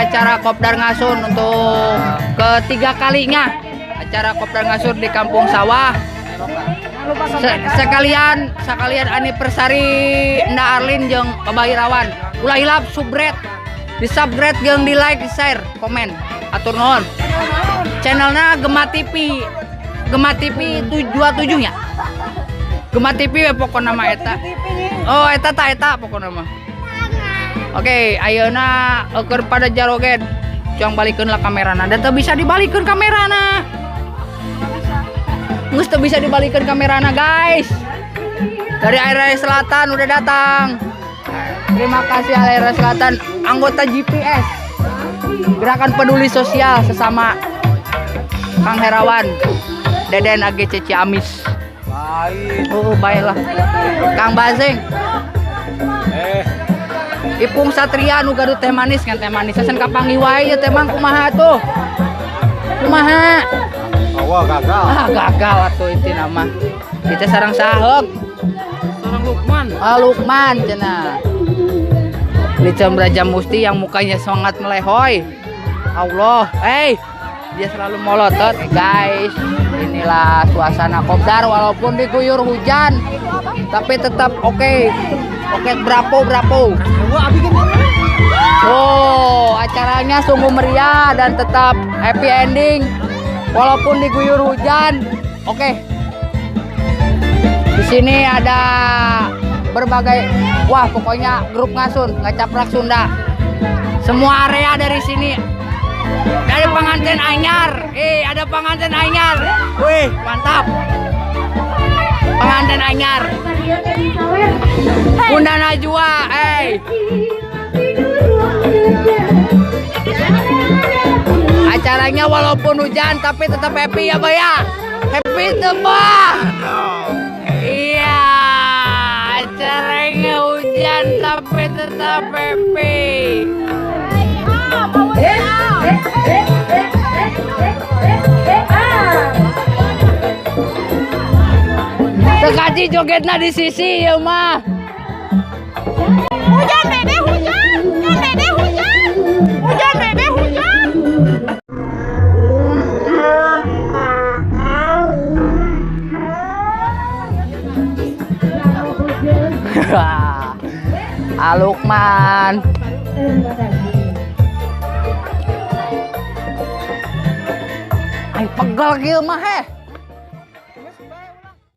acara Kopdar Ngasun untuk ketiga kalinya. Acara Kopdar Ngasun di Kampung Sawah. Sekalian sekalian anniversary Nda Arlin jeung Abah Irawan. Ulah hilap subscribe, di subscribe jeung di like, di share, komen. Atur nuhun. Channelnya Gema TV. Gema TV 727 nya. Gema TV we pokona mah eta. Oh, eta ta eta pokona mah. Oke, ayeuna keur pada jaroget. Cuang balikeun lah kamerana. Dan teu bisa dibalikeun kamerana. Geus teu bisa dibalikeun kamerana, guys. Dari area selatan udah datang. Terima kasih area selatan, anggota GPS. Gerakan Peduli Sosial sesama Kang Herawan, Deden AGC Ciamis. Lain. Oh, baiklah. Kang Bazeng. Eh, Ipung Satria nu gaduh teh manis, ngan teh manis sen kapanggih wae ya teh mang, kumaha tuh? Kumaha? Oh, gagal. Ah, gagal atuh itu nama. Kita sarang saheuk. Sarang Lukman. Ah, Lukman cenah. Licem Raja Musti yang mukanya sangat melehoy. Allah, hey, dia selalu molotot. Guys, inilah suasana kopdar walaupun diguyur hujan, tapi tetap oke. Oke, berapa berapa. Oh, acaranya sungguh meriah dan tetap happy ending walaupun diguyur hujan. Oke. Di sini ada berbagai, wah, pokoknya grup Ngasun, Ngacaprak Sunda. Semua area dari sini. Dari pengantin anyar. Eh, ada pengantin anyar. Wih, mantap. Pengantin anyar. Bunda Najwa, eh. Acaranya walaupun hujan tapi tetap happy ya, Pak ya. Happy tuh, Pak. Iya, acaranya hujan tapi tetap happy. Tekaji jogetna di sisi ya mah. Hujan, Dede, hujan. Hujan, Dede, hujan. Hujan, Dede, hujan. Alukman. Ay, pegal kieu mah heh.